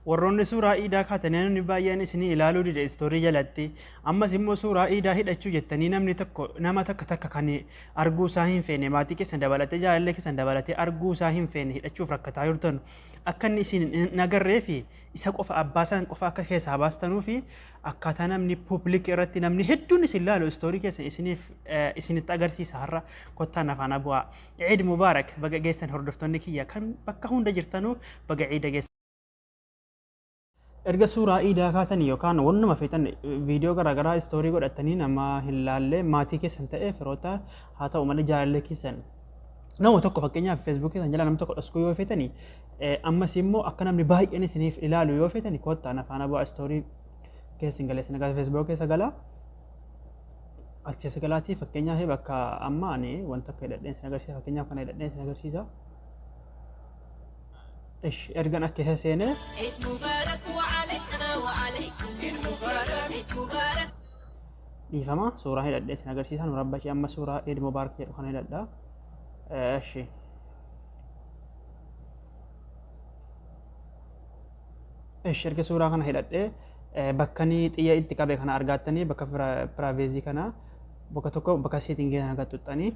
Warroonni suuraa iidaa kaatanii namni baay'een isinii ilaaluu dide istoorii jalatti. Ammas immoo suuraa iidaa hidhachuu jettanii namni tokko nama takka takka kan arguu isaa hin feene, maatii keessan dabalatee, jaalallee keessan dabalatee arguu isaa hin feene hidhachuuf rakkataa jirtan, akka inni isin hin agarree fi isa qofa, abbaa isaan qofa akka keessaa baastanuu fi akkaataa namni public irratti namni hedduun isin laalu istoorii keessan isiniif isinitti agarsiisa. Har'a kottaan afaan bu'aa. Eid Mubarak, baga geessan hordoftoonni kiyya kan bakka hunda jirtanuu, baga ciida geessan. Erga suuraa iidaa kaatanii yookaan wannuma feetan viidiyoo garaagaraa istoorii godhatanii nama hin laalle, maatii keessan ta'ee firoota haa ta'u malee jaalallee keessan nama tokko, fakkeenyaaf Feesbuukii keessan jala nama tokko dhoskuu yoo feetanii, ammas immoo akka namni baay'een isiniif ilaalu yoo feetanii, kottaa na faana bu'aa. Istoorii keessan galeessan egaa Feesbuuk keessa galaa. Achi keessa galaatii fakkeenyaaf bakka amma ani wanta akka hidhadheen isin agarsiisa. Fakkeenyaaf kana hidhadheen isin agarsiisa. Ish, ergan akka keessa seenee عيد مبارك وعلينا وعليكم عيد مبارك. Dhiifama, suuraa hidhadhee isin agarsiisa. Nu rabbashee amma suuraa Eid Mubaarak jedhu kana hidhadha. Eshi. Ish, erga suuraa kana hidhadhee bakka ni xiyya itti qabe kana argaattanii, bakka privacy kana bakka tokko bakka setting kana gad tuxxanii,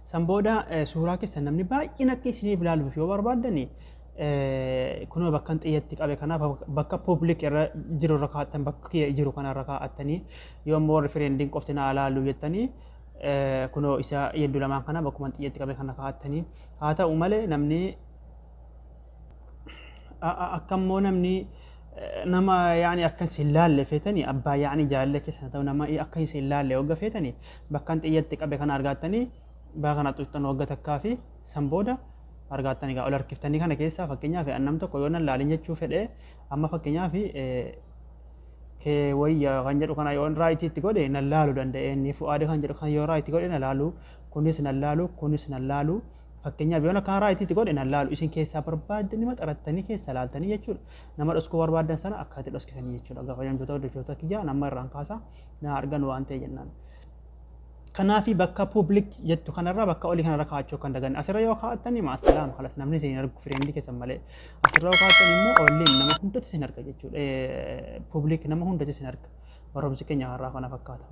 san booda suuraa keessan namni baay'een akka isiniif ilaaluuf yoo barbaaddani, kunoo bakka xiyyatti qabe kana bakka public irra jiru irra kaa'attan, bakka kiyya jiru kana irra kaa'attanii, yoo immoo warri friendiin qofti na ilaalu jettanii, kunoo isa yedduu lamaan kana bakkuma xiyyatti qabe kana kaa'attanii. Haa ta'u malee namni akka immoo namni nama yaani akka isin laalle feetanii, abbaa yaani jaalallee keessan ta'u nama akka isin laalle wagga feetanii, bakka xiyyatti qabe kana argaattanii, bakka kana xuxxan wagga takkaa fi san booda argaattanii gaa ol harkiftanii kana keessaa, fakkeenyaaf nam tokko yoo nan laalin jechuu fedhee, amma fakkeenyaaf kee wayya kan jedhu kana yoo right itti godhe nan laalu danda'e. Inni Fu'aade kan jedhu kana yoo right godhe na laalu, kunis nan laalu, kunis nan laalu. Fakkeenyaaf yoo akka right itti godhe nan laalu. Isin keessaa barbaaddanii maxarattanii keessa laaltanii jechuudha. Nama dhoskuu barbaadan sana akka itti dhoskisanii jechuudha. Gaafa jamtoota hojjettoota kiyya nama irraan kaasa na argan waan ta'e jennaan. Kanaafi bakka public jettu kanarra, bakka olii kanarra kaa'achuu kan daganne. Asirra yoo kaa'attanii maasalaam, kalas namni isin argu friendii keessan malee. Asirra yoo kaa'attan immoo olliin nama hundatti isin arga jechuudha. Public nama hundatti isin arga. Barumsi keenya har'aa kana fakkaata.